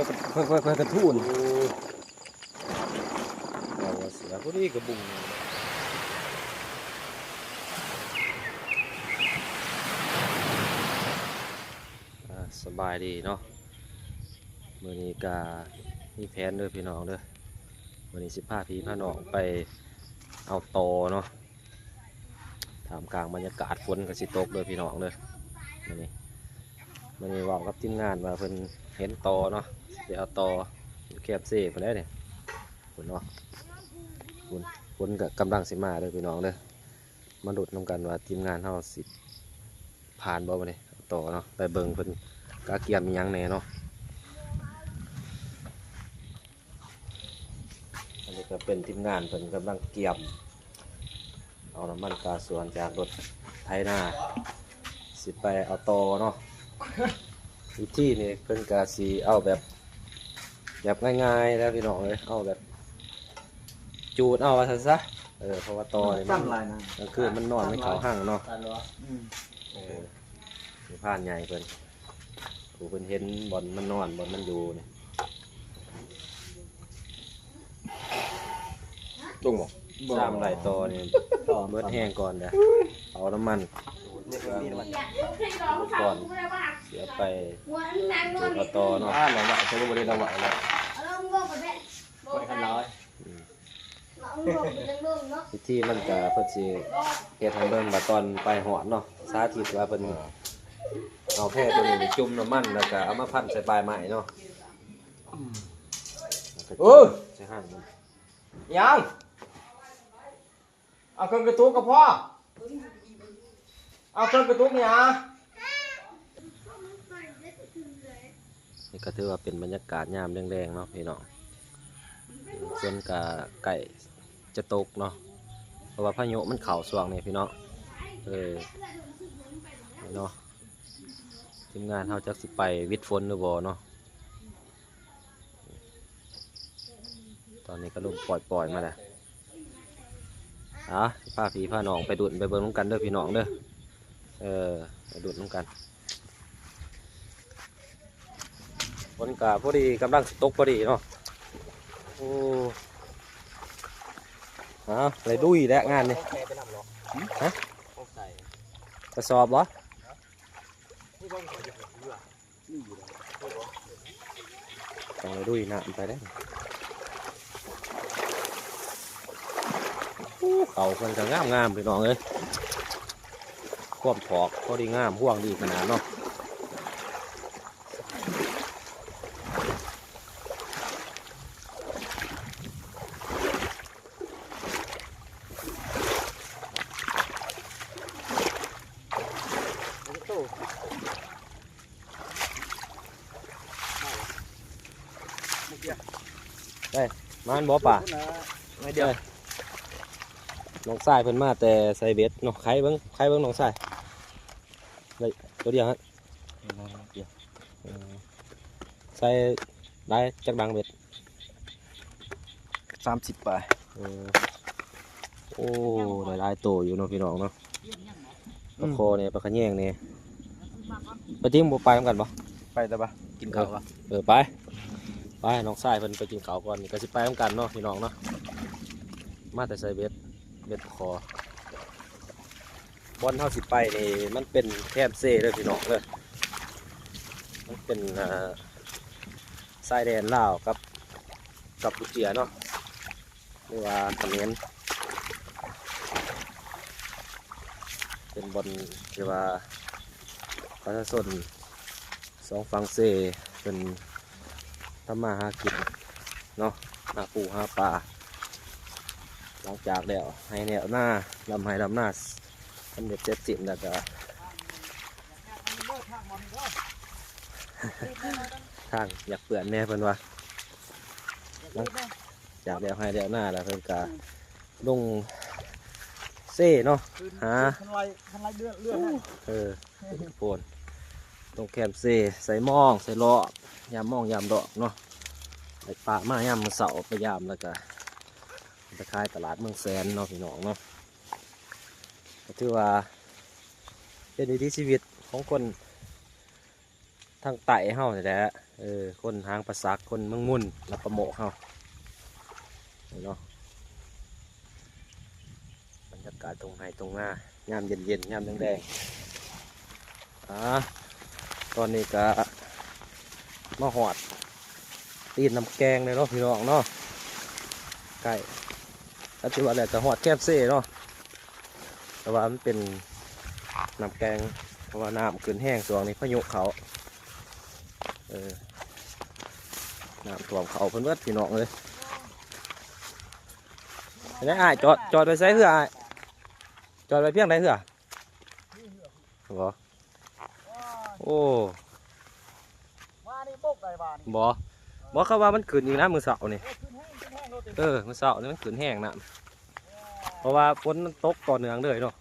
ຂ້ອຍ ຂ້ອຍ ຂ້ອຍກະທູນ ເອົາເສືອພໍດີກະບຸ້ງ. ອ່າ ສະບາຍດີເນາະ ມື້ນີ້ກະມີແຜນເດີພີ່ນ້ອງເດີ ມື້ນີ້ຊິພາພີ່ພານ້ອງໄປເອົາຕໍເນາະ. ທ່າມກາງບັນຍາກາດຝົນກະຊິຕົກເດີພີ່ນ້ອງເດີ. ມື້ນີ້ ມື້ນີ້ເວົ້າກັບທີມງານວ່າເພິ່ນເຫັນຕໍເນາະ ຊິໄປເອົາຕໍ່ຢູ່ແຄມເຊພຸ້ນແຫຼະນີ້ ພຸ້ນເນາະ ພຸ້ນ ຝົນກະກຳລັງຊິມາເດີພີ່ນ້ອງເດີ. ມາລຸ້ນນຳກັນວ່າທີມງານເຮົາຊິຜ່ານບໍ່ມື້ນີ້ ຕໍ່ເນາະ ໄປເບິ່ງເພິ່ນກະກຽມອີ່ຫຍັງແດ່ເນາະ. ອັນນີ້ກະເປັນທີມງານເພິ່ນກຳລັງກຽມເອົານ້ຳມັນກາສວນຈາກລົດໄຖນາ ຊິໄປເອົາຕໍ່ເນາະ. ວິທີນີ້ເພິ່ນກະຊິເອົາແບບ ແບບງ່າຍໆແຫຼະພີ່ນ້ອງເອີຍ ເອົາແບບຈູດເອົາວ່າຊັ້ນຊະ. ເອີ ເພາະວ່າຕໍນີ້ມັນ ກາງຄືນມັນນອນມັນເຂົ້າຮັງເນາະ. ອືມ ເອີ ມີພານໃຫຍ່ເພິ່ນ ຜູ້ເພິ່ນເຫັນບ່ອນມັນນອນ ບ່ອນມັນຢູ່ນີ້ ລົງບໍ່? ບໍ່ ສາມໄລ່ຕໍ່ນີ້ ເບິດແຮງກ່ອນເດີ ເອົານ້ຳມັນ ອຸປະກອນ ຊິເອົາໄປຈູດເອົາຕໍ່ເນາະ. ອ່າ ລະວະ ເຂົາບໍ່ໄດ້ລະວະລະ ໄປຄັນລາວ ອືມ ວິທີມັນກະເພິ່ນຊິເຮັດໃຫ້ເບິ່ງວ່າຕອນປາຍຮອດເນາະ ສາທິດວ່າເພິ່ນ ເອີ ເອົາແພໂຕນີ້ໄປຈຸ່ມນ້ຳມັນ ແລ້ວກະເອົາມາພັນໃສ່ປາຍໄມ້ເນາະ. ອືມ ເອີ ໃສ່ຫາງມັນ ຫຍັງ? ເອົາເຄື່ອງກະຕຸກກະພໍ ເອົາເຄື່ອງກະຕຸກຫຍັງ? ນີ້ກະຖືວ່າເປັນບັນຍາກາດຍາມແລງໆເນາະພີ່ນ້ອງ ຝົນກະໃກ້ຈະຕົກເນາະ ເພາະວ່າພາຍຸມັນເຂົ້າຊ່ວງນີ້ພີ່ນ້ອງ. ເອີ ເນາະ ທີມງານເຮົາຈັກຊິໄປຫວິດຝົນຫຼືບໍ່ເນາະ. ຕອນນີ້ກະລົມປ່ອຍໆມາແລ້ວ ອ່າ ພາພີ່ພານ້ອງໄປດຸ້ນໄປເບິ່ງນຳກັນເດີພີ່ນ້ອງເດີ. ເອີ ໄປດຸ້ນນຳກັນ ຝົນກະພໍດີກຳລັງຊິຕົກພໍດີເນາະ. ໂອ້ ເອົາ ໄດ້ລຸຍແລ້ວງານນີ້ ຮະ ກະສອບບໍ່? ຕ້ອງໄດ້ລຸຍນ້ຳໄປເດ້. ໂອ້ ເຂົ້າເພິ່ນກະງາມໆພີ່ນ້ອງເອີຍ ຄວາມຖອກພໍດີງາມ ຮວງດີຂະໜາດເນາະ. ໄດ້ ມານບໍ່ປາ? ໜ້ອຍດຽວ ນ້ອງຊາຍເພິ່ນມາແຕ່ໃສ່ເບັດເນາະ. ໄຂເບິ່ງ ໄຂເບິ່ງນ້ອງຊາຍ ໄດ້ໂຕດຽວຮະ. ເອີ ໃສ່ຫຼາຍຈັກດັງເບັດ? ສາມສິບປາຍ. ເອີ ໂອ້ ໄດ້ຫຼາຍໂຕຢູ່ເນາະພີ່ນ້ອງເນາະ. ອືມ ປາຄໍ່ແດ່ ປາຂະແຍງແດ່. ປາຈິງບໍ່ໄປນຳກັນບໍ່? ໄປແຕ່ວ່າກິນເຂົ້າ ເອີ ເອີ ໄປ ໄປ ນ້ອງຊາຍເພິ່ນໄປກິນເຂົ້າກ່ອນ ນີ້ກະຊິໄປນຳກັນເນາະພີ່ນ້ອງເນາະ. ມາແຕ່ໃສ່ເບັດ ເບັດປາຄໍ່. ບ່ອນເຮົາຊິໄປນີ້ມັນເປັນແຄມເຊເດີພີ່ນ້ອງເດີ ມັນເປັນ ອ່າ ຊາຍແດນລາວກັບກັມພູເຈຍເນາະ ຫຼືວ່າຂະເໝນ. ເປັນບ່ອນທີ່ວ່າປະຊາຊົນ ສອງຝັ່ງເຊເພິ່ນທຳມາຫາກິນເນາະ ຫາປູຫາປາ. ຫຼັງຈາກແລ້ວໄຮ່ແລ້ວນາ ດຳໄຮ່ດຳນາສຳເລັດເສັດສິ້ນແລ້ວກະ ທາງຢາກເປື້ອນແດ່ເພິ່ນວ່າ. ຫຼັງຈາກແລ້ວໄຮ່ແລ້ວນາແລ້ວເພິ່ນກະ ລົງເຊເນາະ ຫາ ຄັນໄລ່ ຄັນໄລ່ເດືອນ ເດືອນນັ້ນ ເອີ ໂພນ ລົງແຄມເຊ ໃສ່ມອງ ໃສ່ເລາະ ຍາມມອງຍາມດອກເນາະ. ໄດ້ປາມາຍາມມື້ເຊົ້າ ໄປຢາມ ແລ້ວກະໄປຂາຍຕະຫຼາດເມືອງແສນເນາະ ພີ່ນ້ອງເນາະ. ກະຖືວ່າເປັນວິຖີຊີວິດຂອງຄົນ ທາງໃຕ້ເຮົານີ້ແຫຼະ ເອີ ຄົນຫາງປາສັກ ຄົນເມືອງມຸນ ລາວປະໂມກເຮົາ ນີ້ເນາະ. ບັນຍາກາດທົ່ງໄຮ່ທົ່ງນາ ຍາມເຢັນໆ ຍາມແລງໆ. ອາ ຕອນນີ້ກະມາຮອດຕີນນ້ຳແກງແລ້ວເນາະ ພີ່ນ້ອງເນາະ. ໃກ້ ກະຖືວ່າແລ້ວກະຮອດແຄມເຊເນາະ. ແຕ່ວ່າມັນເປັນນ້ຳແກງ ເພາະວ່ານ້ຳຂຶ້ນແຮງຊ່ວງນີ້ ພາຍຸເຂົ້າ ເອີ ນ້ຳຖ້ວມເຂົ້າເພິ່ນເບິດ ພີ່ນ້ອງເອີຍ. ເປັນໃດອ້າຍ ຈອດ ຈອດໄວ້ໃສເຮືອອ້າຍ? ຈອດໄວ້ພຽງໃດເຮືອ? ບໍ່ ໂອ້ ມານີ້ບົກໄດ້ບາດນີ້ ບໍ່ ບໍ່ ເຂົາວ່າມັນຂຶ້ນອີກນະມື້ເຊົ້ານີ້. ເອີ ຂຶ້ນແຮງ ຂຶ້ນແຮງໂລດ ເອີ ມື້ເຊົ້ານີ້ມັນຂຶ້ນແຮງນະ ເພາະວ່າຝົນມັນຕົກຕໍ່ເນື່ອງເລີຍເນາະ.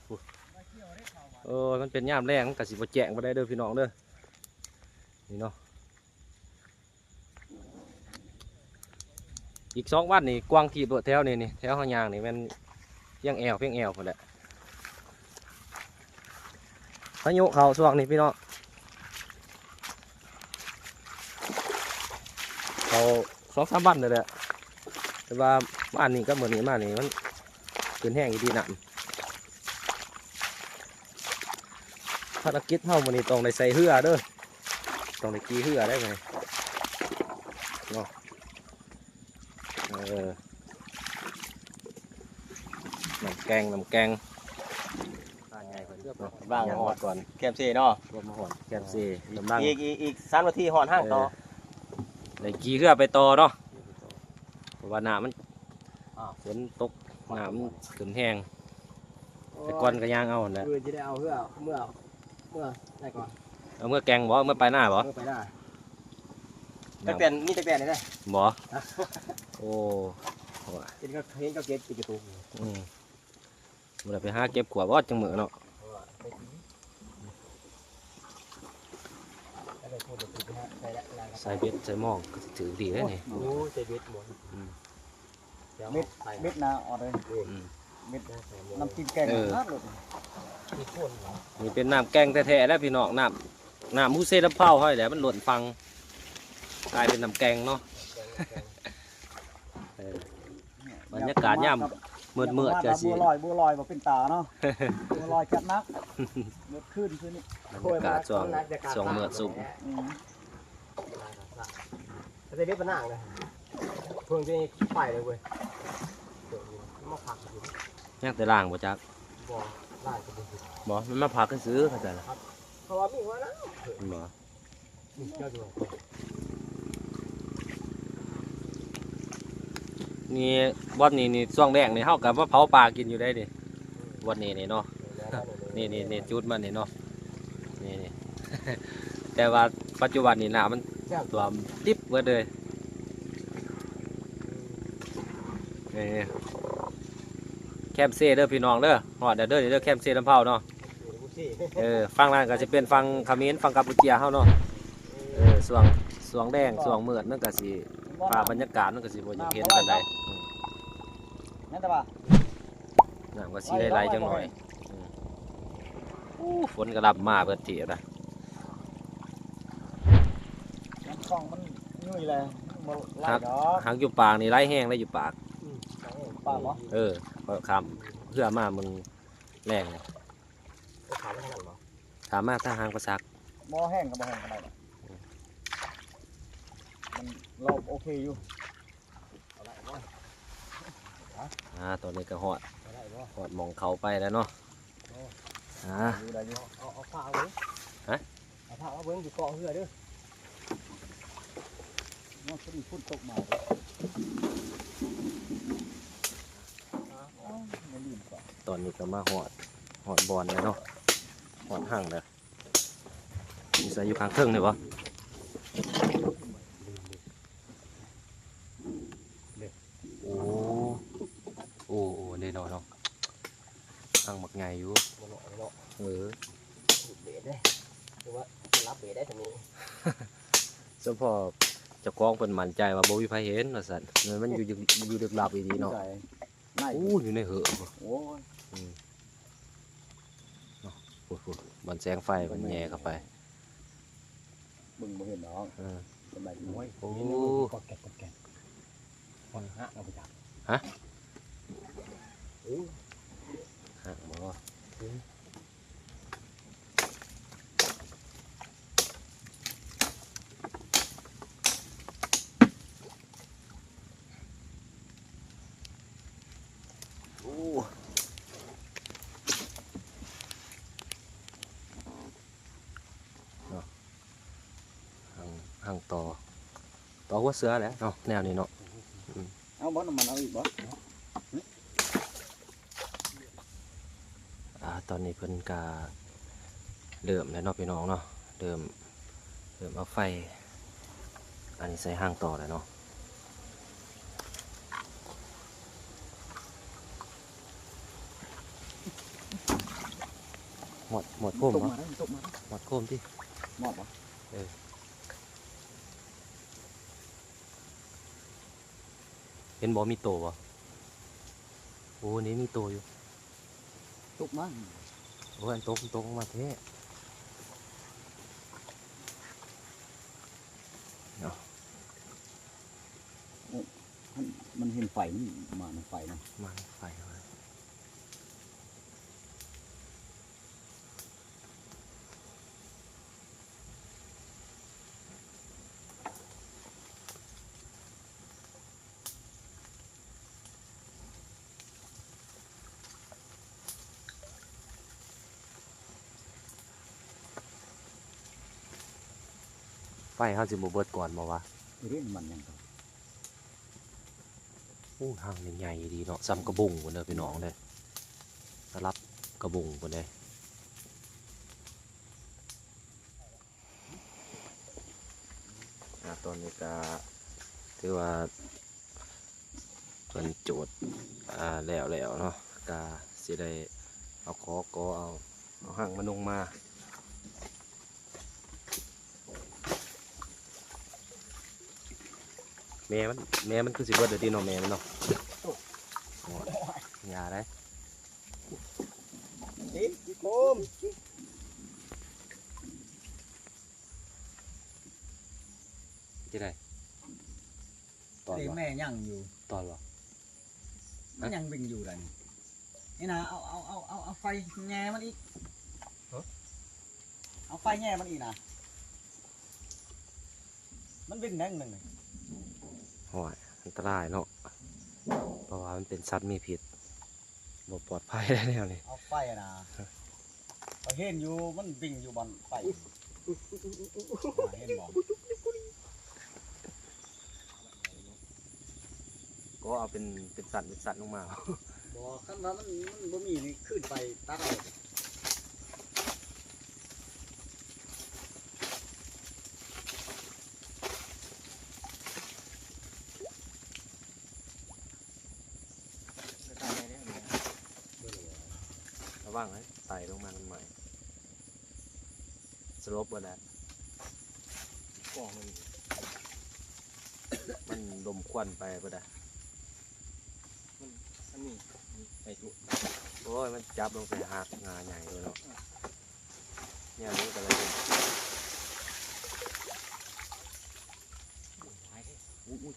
ເອີ ມັນເປັນຍາມແລງ ມັນກະຊິບໍ່ແຈ້ງປານໃດເດີ ພີ່ນ້ອງເດີ ນີ້ເນາະ. ອີກສອງວັນນີ້ກວາງທີບໂລດ ແຖວນີ້ນີ້ ແຖວເຮົາຍ່າງນີ້ແມ່ນພຽງແອວ ພຽງແອວພຸ້ນແຫຼະ. ພາຍຸເຂົ້າຊ່ວງນີ້ພີ່ນ້ອງ ເຂົ້າສອງສາມວັນນີ້ແຫຼະ ແຕ່ວ່າວານນີ້ກັບມື້ນີ້ມານີ້ມັນຂຶ້ນແຮງອີ່ຫຼີນ້ຳ. ພາລະກິດເຮົາມື້ນີ້ຕ້ອງໄດ້ໃສ່ເຮືອເດີ ຕ້ອງໄດ້ຂີ່ເຮືອໄດ້ມື້ນີ້ເນາະ. ເອີ ນ້ຳແກງ ນ້ຳແກງ ວາງຮອດກ່ອນ ແຄມເຊເນາະ ລວມມາຮອດແຄມເຊ ກຳລັງ ອີກ ອີກ ອີກສາມນາທີຮອດຫ້າງຕໍ່ ເອີ ໄດ້ຂີ່ເຮືອໄປຕໍ່ເນາະ ເພາະວ່ານ້ຳມັນ ຝົນຕົກ ນ້ຳມັນຂຶ້ນແຮງ ແຕ່ກ່ອນກະຍ່າງເອົາຫັ້ນແຫຼະ. ຄືຊິໄດ້ເອົາເຮືອເມືອ ເມືອໃດກ່ອນ ເອົາເມືອແກ່ງບໍ່ ເມືອປາຍນາບໍ່ ເມືອປາຍນາ ແຕ່ແປນ ມີແຕ່ແປນນີ້ເດ້ ບໍ່ ໂອ້ ເຫັນເຂົາ ເຫັນເຂົາເກັບກິນກະຕຸກ ອືມ ບໍ່ໄດ້ໄປຫາເກັບຂວດບໍ່ຈັກມື້ເນາະ ໃສ່ເບັດໃສ່ມອງກະຊິຖືກດີເດ້ນີ້ ໂອ້ ໃສ່ເບັດໝົດ ອືມ ເບັດ ເບັດນາອອດເລີຍ ອືມ ເບັດນາ ນ້ຳຈິ້ມແກງ ເອີ ນາດໂລດ ນີ້ເປັນນ້ຳແກງແທ້ໆແລ້ວພີ່ນ້ອງ ນ້ຳ ນ້ຳພູເຊລຳເພົາເຮົານີ້ແຫຼະ ມັນລົ້ນຝັ່ງ ກາຍເປັນນ້ຳແກງເນາະ ເອີ. ບັນຍາກາດຍາມມືດໆ ກະຊິ ບົວລອຍ ບົວລອຍບໍ່ເປັນຕາເນາະ ບົວລອຍຈັດໜັກ ໝົດຄືນຄືນນີ້ ບັນຍາກາດຊ່ວງ ຊ່ວງມືດສຸກ ອືມ ແຕ່ເດັດປານນາງນະ ເພິ່ງຊິໄປເລີຍເວີຍ ມາພັກຢູ່ ຍັງແຕ່ລ້າງບໍ່ຈັກ ບໍ່ ລ້າງກະບໍ່ ບໍ່ ມັນມາພັກຊື່ໆ ເຂົາເຈົ້ານະ ເພາະວ່າມີຫົວນະ ບໍ່ ນີ້ ບ່ອນນີ້ນີ້ ຊ່ວງແລງນີ້ ເຮົາກະມາເຜົາປ່າກິນຢູ່ໄດ໋ນີ້ ບ່ອນນີ້ນີ້ເນາະ ນີ້ໆ ຈຸດມັນນີ້ເນາະ ນີ້ໆ ແຕ່ວ່າປັດຈຸບັນນີ້ນ້ຳມັນຖ້ວມຕິບເບິດເລີຍ ນີ້ ແຄມເຊເດີພີ່ນ້ອງເດີ ຮອດແລ້ວເດີ ນີ້ເດີ ແຄມເຊລຳເພົາເນາະ. ເອີ ຝັ່ງນັ້ນກະຊິເປັນຝັ່ງຂະເໝນ ຝັ່ງກຳປູເຈຍເຮົາເນາະ ເອີ ຊ່ວງ ຊ່ວງແລງ ຊ່ວງມືດມັນກະຊິ ພາບບັນຍາກາດມັນກະຊິບໍ່ຢາກເຫັນປານໃດ ອືມ ນັ້ນແຕ່ວ່າ ນ້ຳກະຊິໄຫຼໆຈັກໜ້ອຍ ອືມ ໂອ້ ຝົນກະລຳມາເບິດທີບນະ ນ້ຳຂອງມັນຫຍຸ້ຍແລ້ວ ບໍ່ໄຫຼດອກ ຫາກຢູ່ປາກນີ້ໄຫຼແຮງເດ້ ຢູ່ປາກ ອືມ ປາກບໍ່ ເອີ ຂ້ອຍຂ້າມເຮືອມາມື້ແລງ ຂ້າມມາທາງຫາງປາສັກ ບໍ່ແຮງກະບໍ່ແຮງປານໃດດອກ ມັນລອບໂອເຄຢູ່ ເອົາໄດ້ບໍ່ ອາ ຕອນນີ້ກະຮອດ ເອົາໄດ້ບໍ່ ຮອດໝ່ອງເຂົາໄປແລ້ວເນາະ ໂອ້ ອາ ໄດ້ຢູ່ ເອົາ ເອົາຜ້າເອົາເບິ່ງ ຮະ ເອົາຜ້າເອົາເບິ່ງ ຢູ່ເກາະເຮືອເດີ ເນາະ ພໍດີຝົນຕົກມາ ຕອນນີ້ກະມາຮອດ ຮອດບ່ອນແລ້ວເນາະ ຮອດຮັງແລ້ວ ຢູ່ໃສ ຢູ່ຂ້າງເທິງນີ້ບໍ່ ໂອ້ ໂອ້ ໂອ້ ແນ່ນອນເນາະ ຮັງບັກໃຫຍ່ຢູ່ ບໍ່ເນາະ ບໍ່ເນາະ ເອີ ເບດເດ້ ຄືວ່າລັບເບດໄດ້ຊຳນີ້ ສະເພາະເຈົ້າຂອງເພິ່ນໝັ້ນໃຈວ່າບໍ່ມີໃຜເຫັນວ່າຊັ້ນ ແມ່ນມັນຢູ່ ຢູ່ ຢູ່ລຶກລັບອີ່ຫຼີເນາະ ໂອ້ ຢູ່ໃນເຫີ ໂອ້ຍ ອືມ ເນາະ ພຸ້ນໆ ບ່ອນແສງໄຟມັນແຍ່ເຂົ້າໄປ ເບິ່ງບໍ່ເຫັນດອກ ເອີ ສະບາຍດີ ໂອ້ຍ ໂອ້ ກອດແກະກອດແກະ ມັນຫັກເອົາໄປຈັບ ຮະ ໂອ້ ຫັກບໍ່? ໂອ້ ເນາະ ຫັງ ຫັງຕໍ່ ຕໍ່ຫົວເສືອແຫຼະເນາະ ແນວນີ້ເນາະ ອືມ ເອົາບໍ່ ນ້ຳມັນເອົາອີກບໍ່? ອ່າ ຕອນນີ້ເພິ່ນກະເລີ່ມແລ້ວເນາະ ພີ່ນ້ອງເນາະ ເລີ່ມ ເລີ່ມເອົາໄຟ ອັນນີ້ໃສ່ຫາງຕໍ່ແລ້ວເນາະ ໝອດ ໝອດໂຄມບໍ່? ຕກມາໄດ້ ຕກມາໄດ້ ໝອດໂຄມຕິ ໝອດບໍ່? ເອີ ເຫັນບໍ່ ມີໂຕບໍ່? ໂອ້ ນີ້ມີໂຕຢູ່ ຕົກມາ ໂອ້ຍ ຕົກ ຕົກມາແທ້ເນາະ ໂອ້ ມັນ ມັນເຫັນໄຟ ມັນມານຳໄຟນະ ມານຳໄຟ. ໄຟເຮົາຊິບໍ່ເບິດກ່ອນບໍ່ວະ? ເດ້ ມັນຍັງ ໂອ້ ຮັງນີ້ໃຫຍ່ດີເນາະ ສ່ຳກະບຸງພຸ້ນເດີພີ່ນ້ອງເດີ ລະດັບກະບຸງພຸ້ນເດ້. ອ່າ ຕອນນີ້ກະຖືວ່າເພິ່ນໂຈດ ອ່າ ແລ້ວແລ້ວເນາະ ກະຊິໄດ້ເອົາຂໍ ກໍເອົາ ເອົາຮັງມານຸ່ງມາ. ແມ່ມັນ ແມ່ມັນຄືຊິເບິດແລ້ວຕິເນາະ ແມ່ມັນເນາະ ໂອ້ ຢ່າໄດ໋ ຕິດໂຄມ ຈັ່ງໃດ ຕອດບໍ່? ແມ່ຍັງຢູ່ ຕອດບໍ່? ມັນຍັງວິ່ງຢູ່ລະນີ້ ນີ້ນະ ເອົາ ເອົາ ເອົາ ເອົາ ເອົາໄຟແຫຍ່ມັນອີກ ຮະ ເອົາໄຟແຫຍ່ມັນອີກນະ ມັນວິ່ງແດງໜຶ່ງນີ້ ໂອ້ຍ ອັນຕະລາຍເນາະ ເພາະວ່າມັນເປັນສັດມີພິດ ບໍ່ປອດໄພແລ້ວແນວນີ້ ເອົາໄຟນະ ຂ້ອຍເຫັນຢູ່ ມັນວິ່ງຢູ່ບ່ອນໄຟ ເຫັນບໍ່? ກໍເອົາເປັນ ເປັນສັດ ເປັນສັດລົງມາ ບໍ່ ຄັນວ່າມັນ ມັນບໍ່ມີນີ້ ຄືນໄປຕັດເອົາ. ລະວັງເດີ ໄຕ່ລົງມາ ມັນໄໝ້ ສະຫຼົບເບິດແລ້ວ ກ້ອງມັນ ມັນລົມຄວັນໄປເບິດແລ້ວ ມັນ ອັນນີ້ ໄປທຸ ໂອ້ຍ ມັນຈັບລົງໃສ່ຮາກງາໃຫຍ່ໂລດເນາະ ແນວນີ້ກໍເລີຍ ອຸ້ຍ ອຸ້ຍ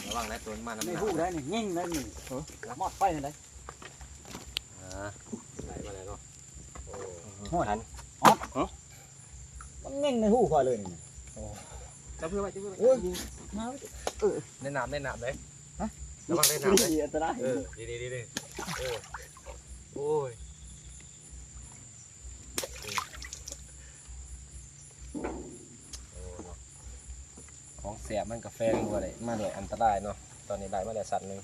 ລະວັງນະ ໂຕມັນມານຳ ໃນຫູໄດ້ນີ້ ຍິງໄດ້ນີ້ ເອີ ມອດໄຟນັ້ນໄດ້ ອ່າ ໄດ້ມາແລ້ວເນາະ ໂອ້ ຮອດ ຮະ ມັນຍິງໃນຫູຂ້ອຍເລີຍນີ້ ໂອ້ ຈັບເພື່ອໄວ້ ຈັບເພື່ອໄວ້ ໂອ້ຍ ມາໄວ້ ເອີ ໃນນ້ຳ ໃນນ້ຳເດ້ ຮະ ລະວັງໃນນ້ຳເດ້ ອັນຕະລາຍ ເອີ ດີໆໆ ເອີ ໂອ້ຍ ໂອ້ ເນາະ ຂອງແຊບມັນກະແຝງຢູ່ ມາດ້ວຍອັນຕະລາຍເນາະ ຕອນນີ້ໄດ້ມາແລ້ວສັດໜຶ່ງ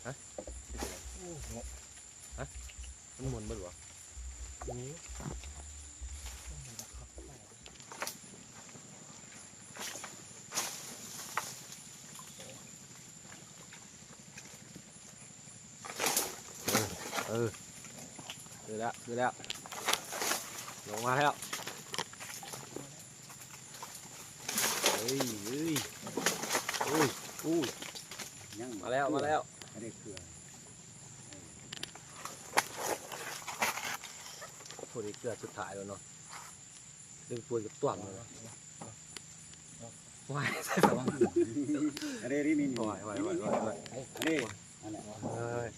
ຮະ ຮະ ມັນມ່ວນເບິດບໍ່? ເອີ ເອີ ຄືແລ້ວ ຄືແລ້ວ ລົງມາແລ້ວ ເອີຍ ເອີຍ ໂອ້ຍ ยัง มาแล้ว มาแล้ว อันนี้เกลือ โอ้ นี่เกลือสุดท้ายแล้วเนาะ ดึงปูนกับต้วมเลย ว้าย อันนี้ นี่ นี่ ว้าย ว้าย ว้าย ว้าย อันนี้ อันนี้ เอ้ย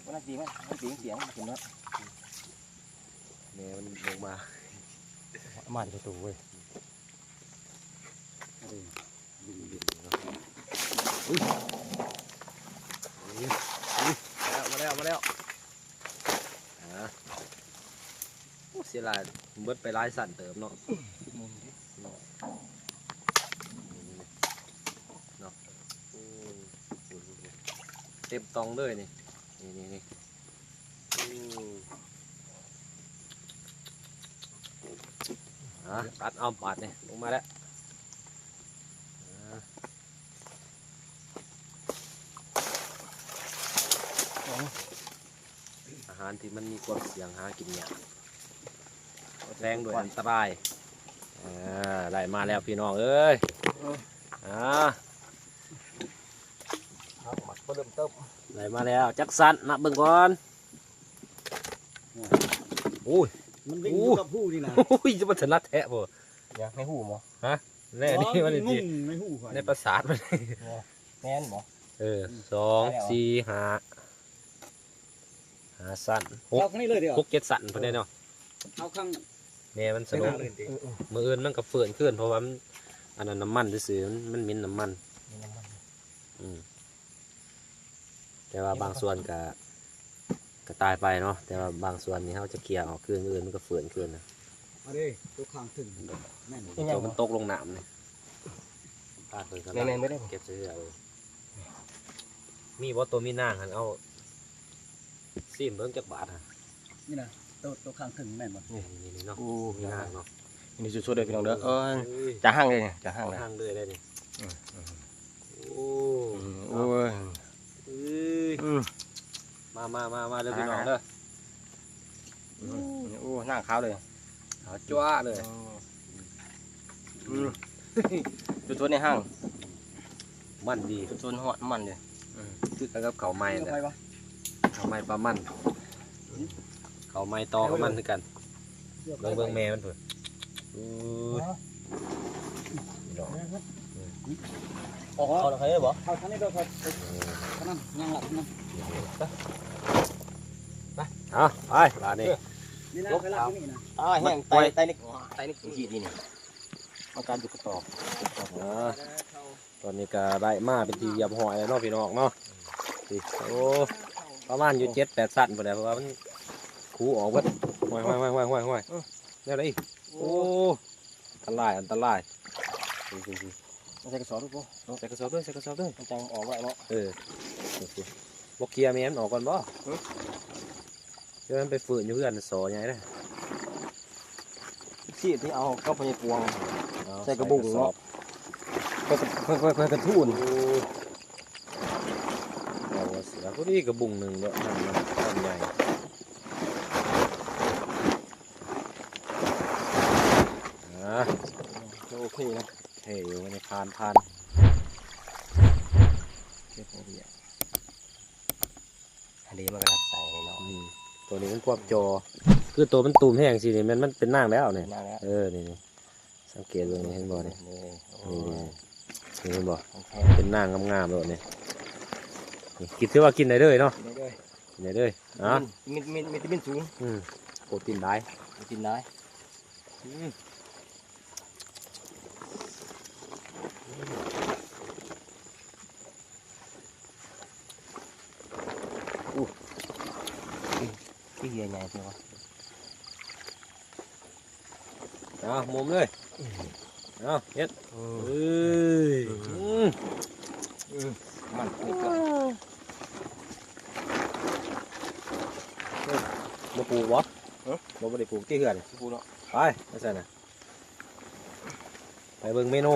มันน่ากินไหม มันเสียง เสียง มันกินเนาะ แม่มันลงมา มาที่ประตูเว้ย มาแล้ว มาแล้ว มาแล้ว อ่า โอ้ เสียหลาย เบิดไปหลายสั้นเติบเนาะ เนาะ โอ้ เต็มตองเลยนี่ นี่ นี่ นี่ อืม อ่ะ ตัดเอาบาดนี่ ลงมาแล้ว อ่า อาหารที่มันมีความเสี่ยงหากินยาก แฝงด้วยอันตราย อ่า ได้มาแล้วพี่น้องเอ้ย อ่า เอามาเริ่มเติม ได้มาแล้ว จักสั้น นับเบิ่งก่อน โอ้ย มันวิ่งอยู่กับผู้นี่นะ โอ้ย จะมาถนัดแท้บ่ อยากให้ฮู้บ่ ฮะ แน่ อ๋อ นี่มัน มันงุ่มในฮู้ข่อย ในประสาทมัน บ่ แม่นบ่ เออ สอง สี่ ห้า ห้าสั้น หก เอาข้างนี้เลยเดี๋ยว หก เจ็ดสั้นพุ่นเด้เนาะ เอาข้าง แม่มันสลบ มื้ออื่นมันก็ฟื้นคืน เพราะว่ามัน อันนั้นน้ำมันซื่อๆ มัน มันเหม็นน้ำมัน เหม็นน้ำมัน อืม แต่ว่าบางส่วนก็ ก็ตายไปเนาะ แต่ว่าบางส่วนนี่เฮาจะเคลียร์ออกคืน มื้ออื่นมันก็ฟื้นคืนนะ อันนี้ตัวข้างถึงแม่น ตัวมันตกลงน้ำนี่ พาดเพิ่นกำลัง แม่นๆ เก็บเสื้อ เออ มีบ่ตัวมีนางหั่น เอา ซีมเบิ่งจักบาทหั่น นี่นะ ตัว ตัวข้างถึงแม่นบ่ นี่ นี่ นี่เนาะ โอ้ มีนางเนาะ นี่สุดๆ เลยพี่น้องเด้อ เอ้ย เอ้ย จะหั่งเลยนี่ จะหั่งเลย หั่งเลยได้นี่ อืม อืม โอ้ อืม โอ้ย เอ้ย อืม มา มา มา มาเด้อพี่น้องเด้อ อืม โอ้ นางขาวเลย ขาวจั๊วะเลย อืม สุดๆ ในหั่ง มันดี สุดๆ ฮอดมันเลย อืม คือกันกับข้าวใหม่แหละ ข้าวใหม่ปลามัน ข้าวใหม่ต่อกับมันคือกัน เบิ่ง เบิ่งแม่มันพุ้น อือ ดอก ออก เอาทางนี้บ่ เอาทางนี้ด้วยครับ เท่านั้น ยังหลับนะ เอา ไป บาดนี้ นี่นะ ไปหลับที่นี่นะ อ่า แห้ง ไต ไตนี่ ไตนี่ นี่ นี่ เอาการดูกระต่อ เออ ตอนนี้ก็ได้มาเป็นที่เรียบร้อยแล้วเนาะพี่น้องเนาะ นี่ โอ้ ประมาณอยู่เจ็ดแปดชั้นพุ้นแหละ เพราะว่ามันคูออกเบิด ห้วยๆๆๆๆ แนวใด๋ โอ้ อันตราย อันตราย ใส่กระสอบดู ใส่กระสอบเด้อ ใส่กระสอบเด้อ มันจั่งออกไว้เนาะ เออ บ่เคลียร์แม่มันออกก่อนบ่ เดี๋ยวมันไปฝืนอยู่เฮือนสอใหญ่เด้ สิที่เอากับพญาปวง เอา ใส่กระบุงเนาะ ใส่กระสอบ ค่อยๆ ค่อยๆ ค่อยๆ กระทู้น โอ้ เอาเสือพอดีกระบุงหนึ่งเนาะ นั่นมันต้นใหญ่ อ่า โอเคนะ เท่อยู่ วันนี้ผ่าน ผ่าน เก็บเอาเบียร์ อันนี้มันก็ใส่เนาะ อืม ตัวนี้มันควบจอ คือตัวมันตูมแห้งสินี่ มัน มันเป็นนางแล้วนี่ นางแล้ว เออ นี่ นี่ สังเกตเบิ่งนี่ เห็นบ่นี่ นี่ นี่ โอ้ย นี่ นี่ เห็นบ่ ของแท้ เป็นนางงามๆ แล้วนี่ นี่ กิน ถือว่ากินได้เลยเนาะ กินได้เลย กินได้เลย อ่ะ มี มี มีวิตามินสูง อืม โปรตีนหลาย โปรตีนหลาย อืม อู้ ขี้เหี่ยใหญ่เชียววะ เอา มุมเลย เอา เฮ็ด อืม เอ้ย อืม อืม อืม มัน นี่ก็ เอ้ย บ่ปลูกบ่ ฮะ บ่ บ่ได้ปลูกติเฮือน สิปลูกเนาะ ไป ไปซั่นน่ะ ไปเบิ่งเมนู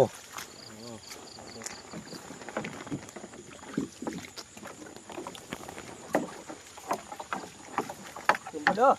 ขึ้นไปเด้อ